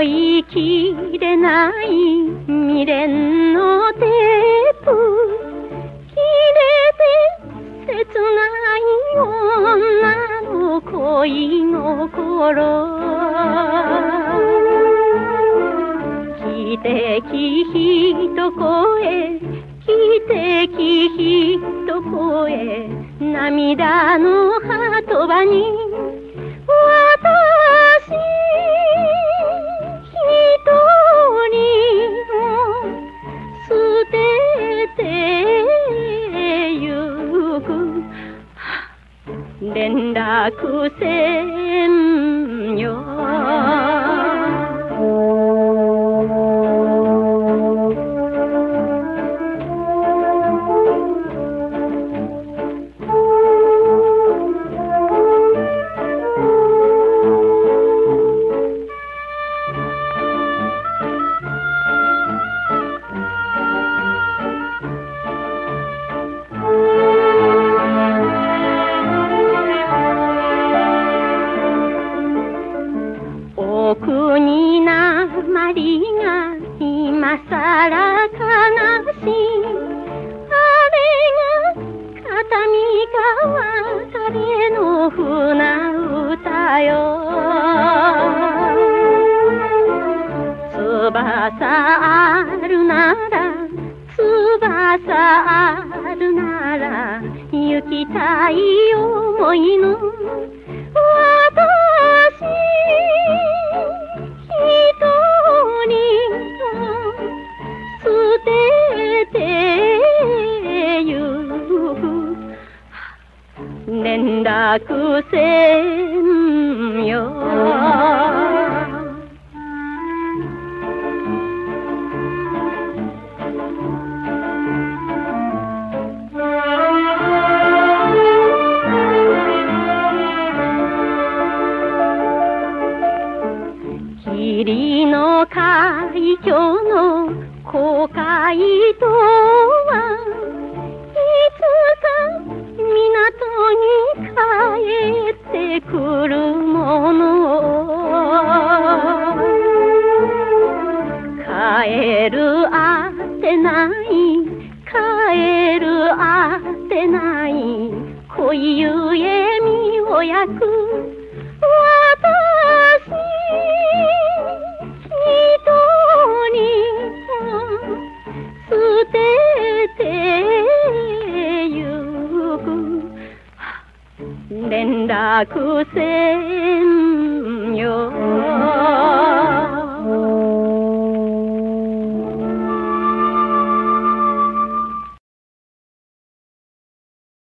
追いきれない未練のテープ切れて切ない女の恋心。汽笛一声、汽笛一声、涙の波止場に私一人を捨ててゆく。連絡船よ。奥に鉛が今さら悲しい。あれが肩身か別れの船歌よ。翼あるなら、翼あるなら行きたい思いの私一人を捨ててゆく。連絡船よ。霧の海峡の航海とはいつか港に帰ってくるもの。帰るあてない、帰るあてない恋ゆえ身を焼く私一人を捨ててゆく。連絡船。